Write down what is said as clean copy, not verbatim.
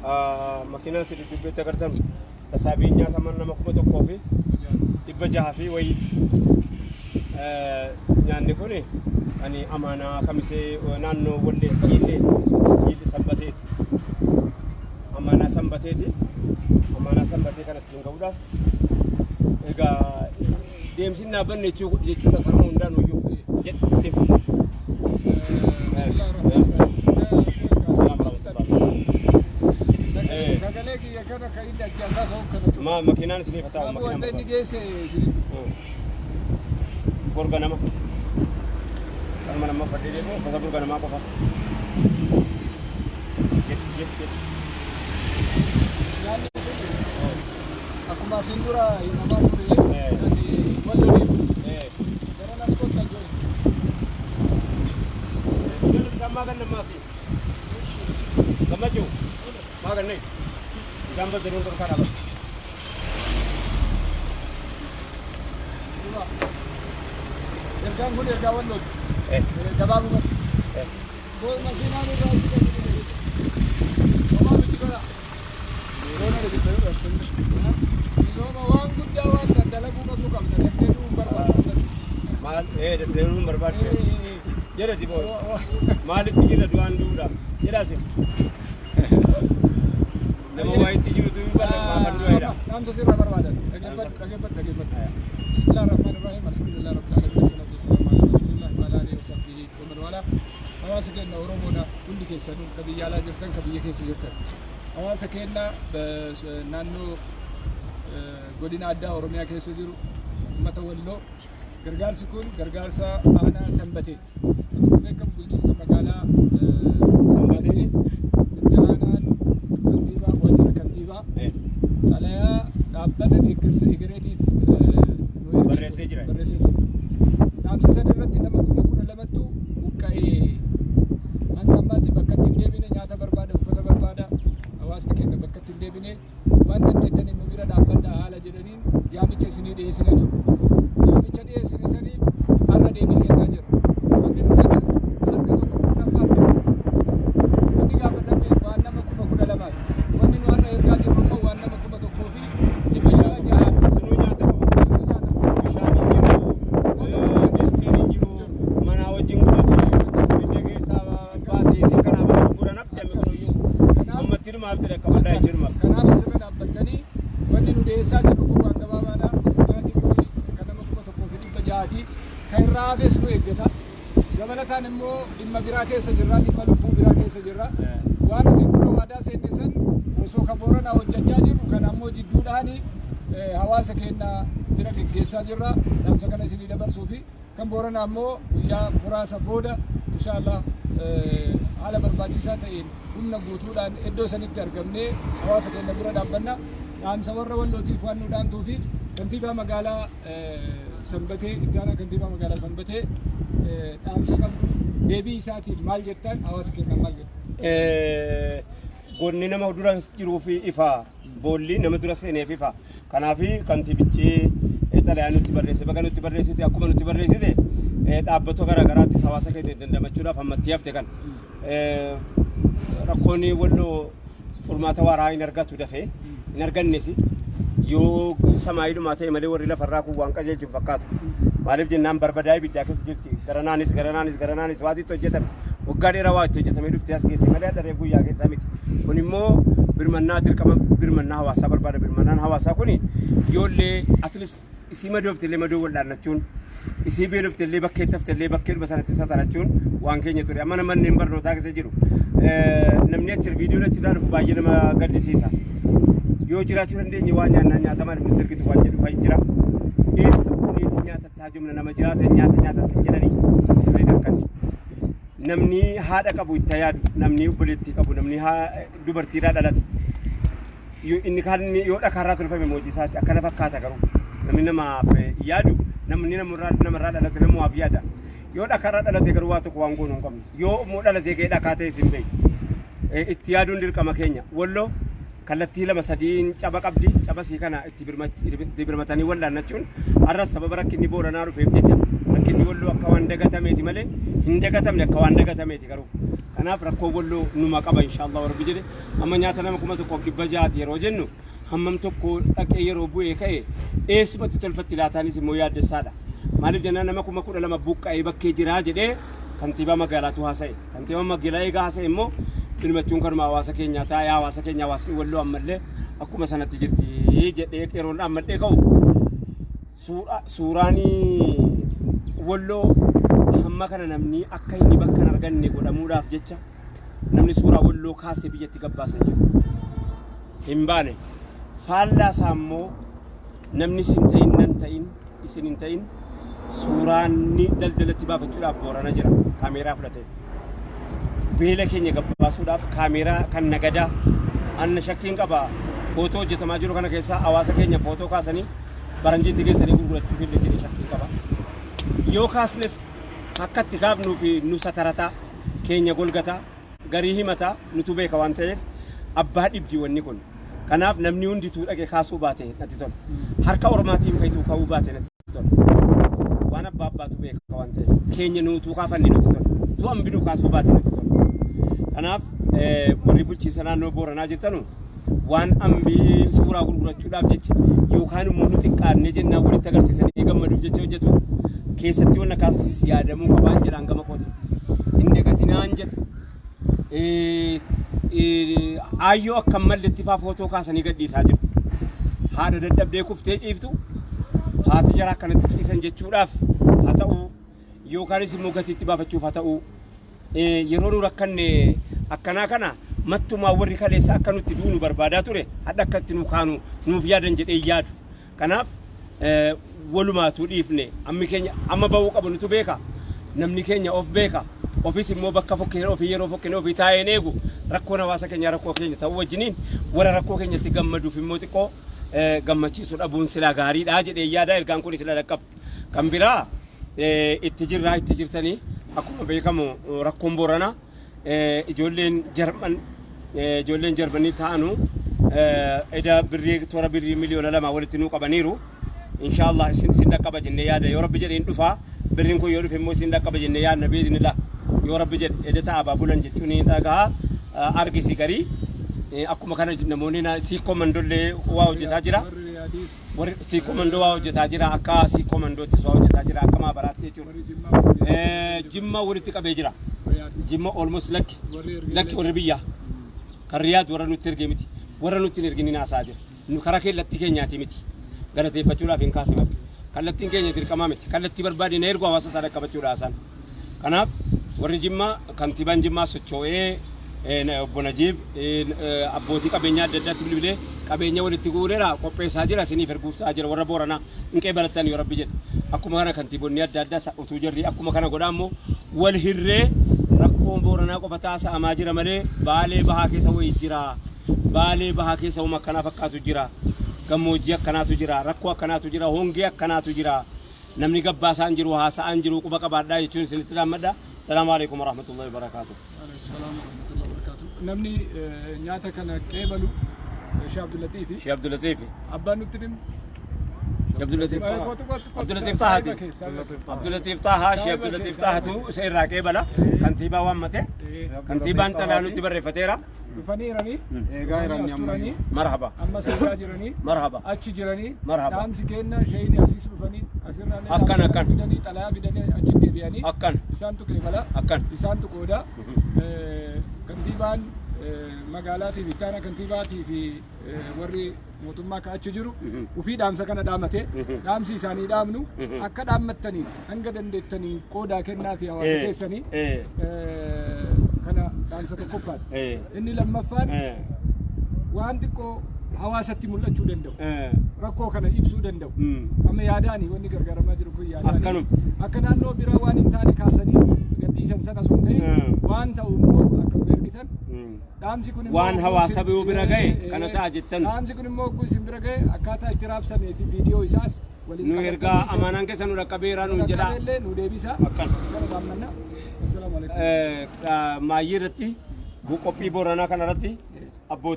Makiinaan si dudduubbeetti agartan tasaabiin nyaataman nama 1600 fi wayiiti. Nyaanni kun ani amaanaa Kamisee naannoo Wallee Jiillee Jiilli Sanbateeti. Amaanaa Sanbateeti. Amaanaa Sanbatee kana ittiin ga'uudhaaf egaa deemsi hin dhaabbanne jechuudha karuma hundaan iyyuu jedhe. Sagalee kiyya kana kan inni ajjaasaa sa'u kanatu. Ma makiinaan isiniif haa ta'u. Abu wanta inni geesse isin. Borga nama. Kanuma nama uffadhee deemu uffata borga namaa qofa. Jedh jedh jedh. Nyaanni kun akkuma asiin dura himamaa ture kan Walloo deemu. Gara nas kottaa jiru. Bishaan maa ganna maasi? Gammachuu? Maa ganna? Bishaan baddaluun dhorkaa dhaabata. Ergaan kun ergaa Wallooti. Gabaabumatti. Makiinaan irraa homaa miti godha. Misooma waan guddaa waan kan dalaguu qabnu qabna. Daftee du'uun barbaadu. Maal? Daftee du'uun barbaadu. Jedha diboo. Maaliif jira du'aan du'uudhaaf? Jedhaa sin. Nama waa itti jiru du'uu barbaadu kan du'eedha. Dhaamsa sirraa barbaadan. Dhaggeeffadhu dhaggeeffadhu dhaggeeffadhu. Bismillah ar-Rahmaan ar-Rahiim. Alhamdulillah Rabbil Alamin. Wassalatu wassalamu ala Rasulillah wa ala alihi wa sahbihi wa man wala. Hawaasa keenya Oromoodha hundi keessanuu ka biyya alaa jirtan ka biyya keessa jirtan. Hawaasa keenya naannoo godina addaa Oromiyaa keessa jiru uummata Walloo gargaarsi kun gargaarsa aanaa Sanbateeti. Akkuma beekamu bulchiinsi magaalaa Sanbatee itti aanaan kantiibaa waajjira kantiibaa xalayaa dhaabbata deeggarsa egereetiif nu Barreessee jira. Barreessee ture. Dhaamsa sana irratti nama 12,000tu buqqa'ee hanga ammaatti bakka itti hin deebine nyaata barbaada uffata barbaada hawaasni keenya bakka itti hin deebine waan dandeettaniin nu bira dhaabbadha haala jedhaniin yaamicha isinii dhiyeessinee ture. Yaamicha dhiyeessine saniif har'a deebii kennaa jira. Wanni nu kennan harka tokko kurnaffaa wanni gaafatame waan nama 12,000ti. Wanni nu har'a ergaa jirru immoo waan nama 1600ti. Sinuu nyaata qofa. Sinuu nyaata qofa. Bishaan hin jiru, distiin hin jiru, manaa wajjin gubatu, biyya keessaa baasii kanaa baasuu gura nafti amma kunuyyuu. Ammatti dhumaaf jedhe akka baddaa hin jiru. Kanaaf asirra dhaabbattanii wanni nu dhiyeessaa jirru kun waan gabaabaadha. Nyaati kun kan nama 1600ti. Kan irraa hafes nu eeggata. Dabalataan immoo dhimma biraa keessa jirra, dhimma lubbuu biraa keessa jirra. Waan isin dura waadaa seenne san osoo ka Booranaa hojjechaa jirru kan ammoo jidduudhaan hawaasa keenya bira geggeessaa jirra. Dhaamsa kana isinii dabarsuu fi kan Booranaa immoo guyyaa muraasa booda inshaallah haala barbaachisaa ta'een humna guutuudhaan iddoo sanitti argamnee hawaasa keenya bira dhaabbanna. Dhaamsa warra Wallootiif waan nu dhaamtuu fi kantiibaa magaalaa Sanbatee itti aanaa kantiibaa magaalaa Sanbatee dhaamsa qabdu deebii isaatiif maal jettan hawaasa keenya maal jettan? Gonni nama dura jiruu fi ifa boolli nama dura seeneef ifa. Kanaaf kantiibichi xalayaa nutti barreesse baga nutti barreessite akkuma nutti barreessite dhaabbata garaa garaattis hawaasa keenya dandamachuudhaaf ammatti hafte kan. Rakkoon Walloo furmaata waaraa hin argatu dafee hin argannes yoo samaayiidhumaa ta'e malee warri lafarraa kun waan qajeelchu hin fakkaatu. Maaliif jennaan barbadaa ibiddaa keessa jirti. Garanaanis garanaanis garanaanis waati itti hojjetame. Waggaa dheeraa waa itti hojjetamee dhuftee as geesse malee hadha reef guyyaa keessaa miti. Kun immoo birmannaa dirqama birmannaa hawaasaa barbaada. Birmannaan hawaasaa kun yoollee at least isii madoofte illee madoo wal'aannachuun isii beelofte illee bakkeetti hafte illee bakkeedhuma sanatti satarachuun waan keenya ture. Amma manneen barnootaa keessa jiru. Namni achi viidiyoon achirraa dhufu baay'ee nama gaddisiisa. Yoo jiraachuu dandeenye waan nyaannaa nyaatamaan nutti ergitu waan jedhu fa'i jira. Eessa bunneeti nyaata taajumna nama jiraatan nyaata nyaata sin jedhanii sirriidha akkanni. Namni haadha qabu itti yaadu, namni obboleettii qabu, namni dubartiirraa dhalate. Inni kaan yoo dhakaarraa tolfame hojii isaati akkana fakkaata garuu namni namaaf yaadu namni namarraa dhalate namumaaf yaada. Yoo dhakaarraa dhalate garuu waa tokko waan goonu hin qabnu. Yoo immoo dhalatee ka'ee dhakaa ta'e sin beeku. Itti yaaduun dirqama keenya. Walloo kallattii lama sadiin caba qabdi. Caba sii kana itti birmatanii wal'aannachuun har'a sababa rakkinni Booranaa dhufeef jecha rakkinni Walloo akka waan dagatameeti malee hin dagatamne akka waan dagatameeti garuu. Kanaaf rakkoo Walloo numa qaba inshaallah Rabbi jedhe. Amma nyaata nama 1600ti yeroo jennu hammam tokko dhaqee yeroo bu'ee ka'e eessumatti tolfatti laataanis immoo yaaddessaadha. Maaliif jennaan nama 12,000 buqqa'ee bakkee jiraa jedhee kantiibaa magaalaatu haasa'e. Kantiibaa magaalaa eegaa haasa'e immoo birmachuun kanuma hawaasa keenyaa taa'ee hawaasa keenya hawaasni Walloo ammallee akkuma sanatti jirti jedhee yeroon dhaammadhee ka'u suuraan Walloo hamma kana namni akka inni bakka hin arganne godhamuudhaaf jecha namni suuraa Walloo kaasee biyyatti gabbaasan jiru. Hin baane. Faallaa isaa immoo namni isin ta'in nan ta'in isin hin ta'in suuraan ni daldalatti baafachuudhaaf Boorana jira kaameeraa fudhatee. Beela keenya gabbaasuudhaaf kaameeraa kan nagadaa anna shakkiin qaba footoo hojjetamaa jiru kana keessaa hawaasa keenya footoo kaasanii baranjiitti geessanii gurgurachuuf illee jedhee shakkiin qaba. Yoo kaasnes akka itti kaafnuu fi nu satarataa keenya golgataa garii himataa nutu beeka waan ta'eef abbaa dhibdi wanni kun. Kanaaf namni hundi tuu dhaqee kaasuu baate natti tola. Harka ormaatiin fayituu ka'uu baate natti tola. Waan abbaa abbaatu beeka waan ta'eef keenya nuutuu kaafanne nutti tola. Tuu hambinuu kaasuu baate nutti tola. Kanaaf warri bulchiinsa naannoo Booranaa jirtanu waan ambii suuraa gurgurachuudhaaf jecha yookaan immoo nu xiqqaannee jennaan walitti agarsiisanii gammaduuf jecha hojjetu keessatti wanna kaasusis yaadamuu qabaan jedhaan gama kooti. Hin dagatinaan jedha. Aayyoo akka hin malletti faa footoo kaasanii gadhiisaa jiru. Haadha dadhabdee kuftee ciiftu haati jara akkanatti ciisan jechuudhaaf haa ta'u yookaanis immoo gatiitti baafachuuf haa ta'u yeroo nu rakkanne akkanaa kana mattumaa warri kaleessa akka nutti duunu barbaadaa ture hadha akka itti nu kaanu nuuf yaadan jedhee yaadu. Kanaaf walumaatuu dhiifne ammi keenya amma ba'uu qabu nutu beeka. Namni keenya of beeka. Ofis immoo bakka fokkee ofii yeroo fokkee ofii taa'een eegu rakkoon hawaasa keenyaa rakkoo keenya ta'uu wajjiniin warra rakkoo keenyatti gammaduuf immoo xiqqoo gammachiisuu dhabuun silaa gaariidha jedhee yaada ergaan kun sila dhaqqabu. Kan biraa itti jirraa itti jirtanii akkuma beekamu rakkoon Booranaa ijoolleen Jarman ijoolleen Jarmanii ta'anu eda birrii toora birrii 2 miliyoona walitti nuu qabaniiru. Inshaallah isin dhaqqaba jennee yaada yoo Rabbi jedhe hin dhufaa birriin kun yoo dhufe immoo isin dhaqqaba jennee yaadna biiznillah yoo Rabbi jedhe eda ta'a baabulan jechuun ni dhaga'a argisi garii akkuma kana namoonni siikoo mandollee waa hojjetaa jira. Warri siikoo mandoo waa hojjetaa jira akka siikoo mandoottis waa hojjetaa jira akka maabaraatti jechuudha. Jimma walitti qabee jira. Jimma almost lakki lakki warri biyyaa kan Riyaad warra nutti ergee miti warra nutti hin ergin haasaa jira. Nu karaa kallattii keenyaati miti galateeffachuudhaaf hin kaase malee kallattiin keenya dirqamaa miti kallattii barbaade na ergu hawaasa isaa dhaqqabachuudha haasaan. Kanaaf warri Jimmaa kantiibaan Jimmaa socho'ee obbo Najiib abbootii qabeenyaa adda addaatti bilbilee qabeenya walitti guureera qopheessaa jira isiniif erguusaa jira warra Booranaa hin qeebalattan yoo Rabbi jedhe. Akkuma kana kantiibonni adda addaa utuu jarri akkuma kana godhaa immoo wal hirree rakkoon Booranaa qofa taasa'amaa jira malee Baalee bahaa keessa wayii jira. Baalee bahaa keessa uuma akkanaa fakkaatu jira. Gammoojjii akkanaatu jira. Rakkoo akkanaatu jira. Hongee akkanaatu jira. Namni gabbaasaan jiru haasa'aan jiru quba qabaadhaa jechuun isinitti dhaammadha. Salaamu alaikum warahmatullahi wabarakaatuh. Salaam warahmatullahi wabarakatuh. Namni nyaata kana qeebalu Sheekh Abdullatiifi. Sheekh Abdullatiifi. Abbaan nutti dhimma. Abdullatiif Taha. Abdullatiif Tahaati. Abdullatiif Tahaa Sheekh Abdullatiif Tahatu isa irraa qeebala. Kantiibaa waammate. Kantiibaan xalaa nutti barreeffateera. Dhufaniiranii. Eegaa jiranii as turanii. Marhaba. Ammas eegaa jiranii. Marhaba. Achi jiranii. Marhaba. Dhaamsi kenna sheeyini asiis dhufanii asirraallee Akkan, dhaamsa akkan. fidanii xalayaa fidanii achi deebi'anii. Akkan. Isaantu qeebala. Akkan. Isaantu qooda. Kantiibaan magaalaatii fi ittaana kantiibaatii fi warri mootummaa ka achi jiru ufii dhaamsa kana dhaamate dhaamsi isaanii dhaamnu akka dhaammattaniin hanga dandeettaniin qoodaa kennaa fi hawaasa keessanii kana dhaamsa tokkoffaati. Inni lammaffaan waan xiqqoo hawaasatti mul'achuu danda'u. Rakkoo kana ibsuu danda'u. Amma yaadaani wanni gargaaramaa jiru kun yaadaani. Akkanum. Akka naannoo biraa waan hin taane kaasanii gadhiisan sana osoo hin ta'in waan ta'u immoo akka nu ergitan dhaamsi kun immoo Waan hawaasa biroo bira ga'e kana ta'a jettan. Dhaamsi kun immoo hogguu isin bira ga'e akkaataa itti raabsamee fi viidiyoo isaas waliin Nu ergaa amaanaan keessa nu dhaqqabeeraa nuun jedhaa. Dhaqqabeellee nu deebisa. Akkan. Kana dhaammanna. Assalaamu alaikum. Maayyii irratti qophii Booranaa kana irratti abbootii